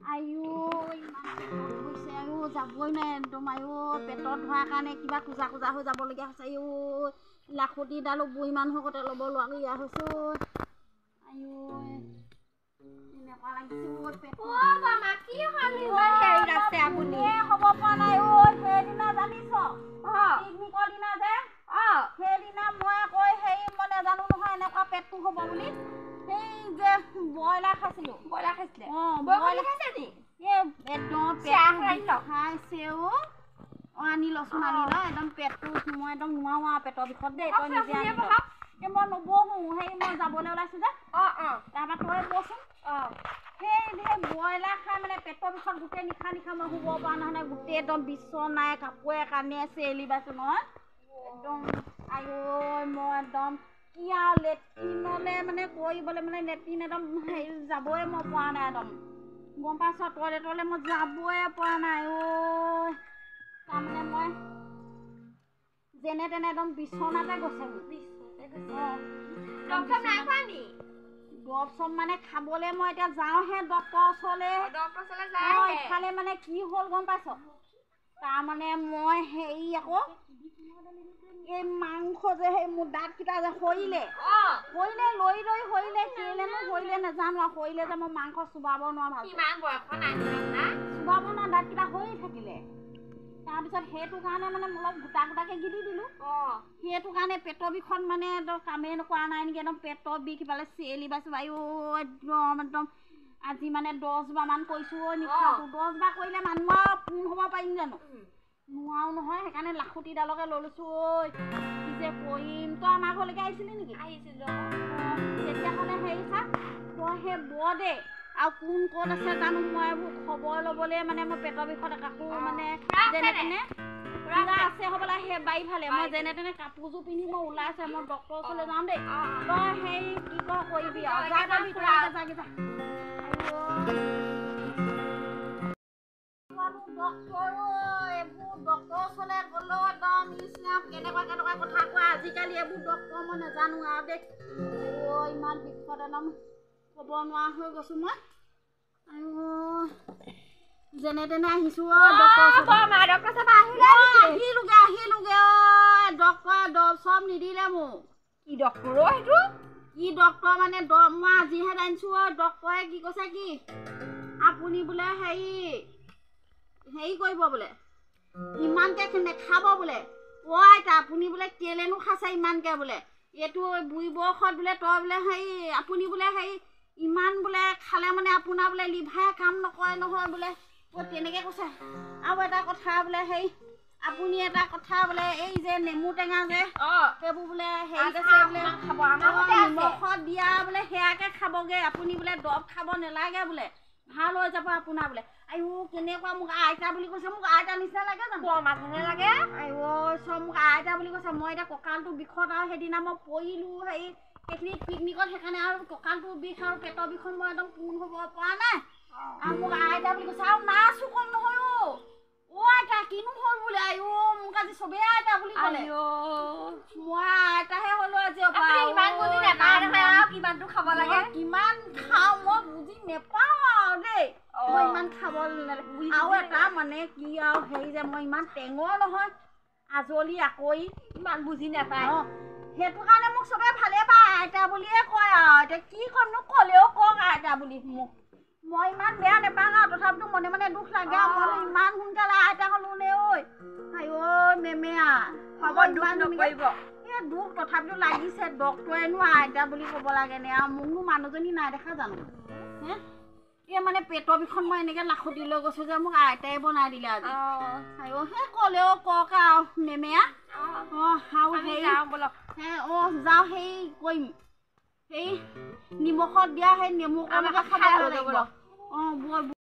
আইও ইমান পেটত ধৰিছে, আইও যাবই নোৱাৰে একদম। আইও পেটত ধৰাৰ কাৰণে কিবা কোজা কোজা হৈ যাবলগীয়া হৈছে। আইও লাখুটিডালো বুঢ়ী মানুহৰ গতে ল'ব লগীয়া হৈছে। আইও এনেকুৱা লাগিছে ঐ পেটত। হ'ব পৰা নাই ঐ। সেইদিনা জানিছ, পিকনিকৰ দিনা যে, সেইদিনা মই আকৌ হেৰি মই নাজানো নহয় এনেকুৱা পেটটো হ'ব বুলি, সেই যে ব্ৰইলাৰ খাইছিলো। ব্ৰইলাৰ খাইছিলে? অঁ, ব্ৰইলাৰ খাইছে নি? এই একদম পেটটো খাইছে অ'। অঁ, আনি লচোন, আনি ল। একদম পেটটো মই একদম নোৱাৰো আৰু পেটৰ বিষত দেই। তই নিজে আনি ল। এই মই নবহোঁ, হেৰি মই যাবলৈ ওলাইছোঁ যে, তাৰপৰা তই বহচোন। সেই ব্ৰইলাৰ খাই মানে পেটৰ বিষত গোটেই নিশা নিশা মই শুব পৰা নহয়, গোটেই একদম বিচনাই কাপোৰে কানিয়ে চেলি পাইছোঁ নহয় একদম। আইঐ মই একদম কি আৰু লেট্ৰিনলৈ মানে কৰিবলৈ মানে লেট্ৰিন একদম হেৰি যাবই মই পৰা নাই একদম, গম পাইছ? টয়লেটলৈ মই যাবই পৰা নাই ঐ। তাৰমানে মই যেনে তেনে একদম বিচনাতে গৈছে মোৰ। দৰৱ চৰৱ মানে খাবলৈ মই এতিয়া যাওঁহে ডক্তৰৰ ওচৰলৈ। ইফালে মানে কি হ'ল গম পাইছ? তাৰমানে মই হেৰি আকৌ এই মাংস যে সেই মোৰ দাঁতকেইটা যে সৰিলে, সৰিলে লৰি লৰি সৰিলে, কেলেনো সৰিলে নাজানো আৰু। সৰিলে যে মই মাংস চোবাব নোৱাৰো ভালকৈ, চোবাব নোৱাৰো, দাঁতকেইটা সৰি থাকিলে। তাৰপিছত সেইটো কাৰণে মানে অলপ গোটা গোটাকৈ গিলি দিলোঁ। সেইটো কাৰণে পেটৰ বিষত মানে একদম কামেই নকৰা নাই নেকি, একদম পেটৰ বিষ ইফালে চেলি পাইছোঁ। আইঅ একদম একদম আজি মানে 10 বাৰমান কৰিছোঁ ঐ নিশাটো। 10 বাৰ কৰিলে মানুহ আৰু পোন হ'ব পাৰিম জানো? নোৱাৰো নহয়। সেইকাৰণে লাখুটিডালকে লৈ লৈছোঁ ঐ। কি যে কৰিম। তই আমাৰ ঘৰলৈকে আহিছিলি নেকি? আহিছিলোঁ। তেতিয়াহ'লে হেৰি চা, তই সেই বৰ দেই আৰু কোন ক'ত আছে জানো, মই এইবোৰ খবৰ ল'বলৈ মানে মই পেটৰ বিষত কাকো মানে যেনে তেনে খুৰা আছে হ'বলা সেই বাৰীফালে। মই যেনে তেনে কাপোৰযোৰ পিন্ধি মই ওলাইছে, মই ডক্তৰৰ ওচৰলৈ যাওঁ দেই। তই সেই কি কৰ কৰিবি আৰু, যা তই ভিতৰলৈকে যাগে যা। ডক্তৰ এইবোৰ ডক্তৰৰ ওচৰলৈ গ'লেও একদম ইছৰাম কেনেকুৱা কেনেকুৱা কথা কোৱা আজিকালি এইবোৰ ডক্তৰ, মই নাজানো আৰু দেই। ইমান বিষত একদম ক'ব নোৱাৰা হৈ গৈছোঁ মই। আৰু যেনে তেনে আহিছোঁ অ ডক্তৰ। আহিলোগে আহিলোগে অ। ডক্তৰে দৰৱ চৰৱ নিদিলে মোক। কি ডক্তৰ অ সেইটো? কি ডক্তৰ মানে দৰৱ মই আজিহে জানিছোঁ অ। ডক্তৰে কি কৈছে, কি আপুনি বোলে হেৰি হেৰি কৰিব বোলে, ইমানকৈ নেখাব বোলে। অ আইতা আপুনি বোলে কেলেনো খাইছে ইমানকৈ বোলে, এইটো বুঢ়ী বয়সত বোলে তই বোলে হেৰি আপুনি বোলে হেৰি ইমান বোলে খালে মানে আপোনাৰ বোলে লিভাৰে কাম নকৰে নহয় বোলে, তেনেকৈ কৈছে। আৰু এটা কথা বোলে হেৰি আপুনি এটা কথা বোলে এই যে নেমু টেঙা যে সেইবোৰ বোলে হেৰিত আছে বোলে নিমখত দিয়া বোলে সেয়াকে খাবগৈ আপুনি বোলে, দৰৱ খাব নালাগে বোলে, ভাল হৈ যাব আপোনাৰ বোলে। আইঅ কেনেকুৱা মোক আইতা বুলি কৈছে, মোক আইতা নিচিনা লাগে জানো? বৰমা লাগে। আইঅ চব মোক আইতা বুলি কৈছে। মই এতিয়া কঁকালটো বিষত আৰু সেইদিনা মই পৰিলোঁ হেৰি সেইখিনিত পিকনিকত, সেইকাৰণে আৰু কঁকালটো বিষ আৰু পেটৰ বিষত মই একদম পোন হ'ব পৰা নাই। আৰু মোক আইতা বুলি কৈছে। আৰু নাচো কম নহয় অ'। অ' আইতা কিনো হ'ল বোলে। আইঅ মোক আজি চবেই আইতা বুলি ক'লে, মই আইতাহে হ'লো আজি। কিমানটো খাব লাগে, কিমান খাওঁ মই বুজি নেপাওঁ আৰু দেই। মই ইমান খাব নালাগে। আৰু এটা মানে কি আৰু হেৰি যে মই ইমান টেঙৰ নহয়, আজলি আকৰি ইমান বুজি নাপায়। সেইটো কাৰণে মোক চবে ভালে পায়, আইতা বুলিয়ে কয় আৰু। এতিয়া কি ক'মনো, ক'লেও কওক আইতা বুলি মোক, মই ইমান বেয়া নাপাওঁ আৰু। তথাপিতো মনে মনে দুখ লাগে আৰু, মই ইমান সোনকালে আইতা হ'লো নে ঐ। আইঐ মেমেয়া হ'ব, দুখ নকৰিব। এই দুখ তথাপিতো লাগিছে। ডক্তৰেনো আইতা বুলি ক'ব লাগেনে আৰু? মোকনো মানুহজনী নাই দেখা জানো? হে এই মানে পেটৰ বিষত মই এনেকৈ লাখুটি লৈ গৈছোঁ যে মোক আইতাই বনাই দিলে আজি। আইঅ সেই ক'লেও কওক আৰু মেমেয়া। অঁ আৰু হেৰি অঁ যাওঁ হেৰি কৰিম, সেই নিমখত দিয়া সেই নেমু অকণকে খাব লাগিব। অঁ।